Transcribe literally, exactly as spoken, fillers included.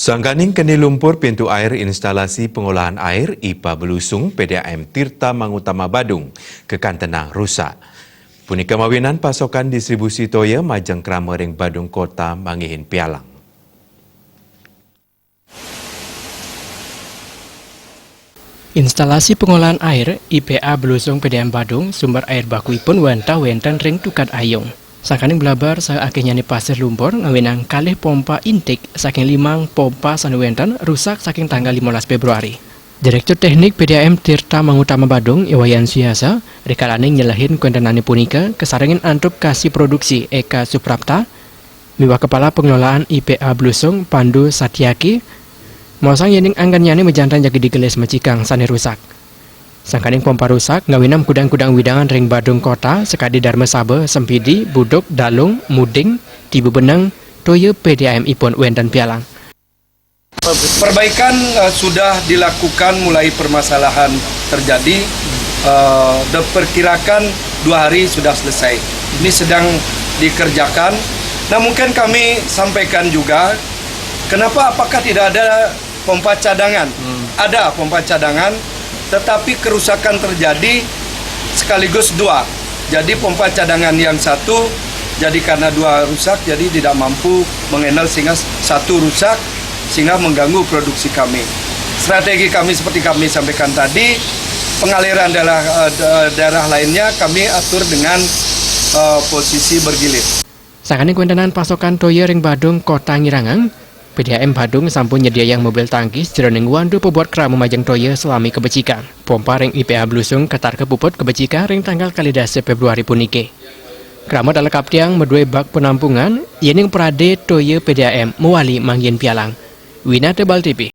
Sangkaning keni lumpur pintu air instalasi pengolahan air I P A Belusung P D A M Tirta Mangutama Badung kekantenang rusak. Punika mawinan pasokan distribusi toya majeng krama ring Badung Kota manggihin pialang. Instalasi pengolahan air I P A Belusung P D A M Badung, sumber air bakuipun wantah wenten ring Tukad Ayung. Sangkaning blabar saha akehnyané pasih lumpur ngawinang kalih pompa intik saking limang pompa sané wenten rusak saking tanggal limolas Februari. Direktur Teknik P D A M Tirta Mangutama Badung, I Wayan Suyasa, rikalaning nyelehin kuéntenané punika kasarengin antuk Kasi Produksi Eka Suprapta miwah Kepala Pengelolaan I P A Belusung Pandu Satyaki, maosang yéning anggennyané majanten jagi digelis macikang sané rusak. Sangkaning pompa rusak ngawinang kudang-kudang widangan ring Badung Kota, sakadi Darmasaba, Sempidi, Buduk, Dalung, Muding, Tibubeneng, toya P D A M ipun wenten pialang. Perbaikan eh, sudah dilakukan mulai permasalahan terjadi. Eh, diperkirakan dua hari sudah selesai. Ini sedang dikerjakan. Nah, mungkin kami sampaikan juga, kenapa, apakah tidak ada pompa cadangan? Ada pompa cadangan, tetapi kerusakan terjadi sekaligus dua. Jadi pompa cadangan yang satu, jadi karena dua rusak, jadi tidak mampu mengendal sehingga satu rusak, sehingga mengganggu produksi kami. Strategi kami seperti kami sampaikan tadi, pengaliran daerah, eh, da- daerah lainnya kami atur dengan eh, posisi bergilir. Sangkaning kuéntenan pasokan toya ring Badung Kota ngirangang, P D A M Badung sampun nyediayang mobil tangkis jroning wandu pabuat krama majeng toya salami kabecikan. Pompa ring I P A Belusung katar kapuput kabecikan ring tanggal kalih dasa Februari puniki. Krama taler kaptiang madué bak penampungan, yéning pradé toya P D A M mawali manggihin pialang. Winata Bal T V.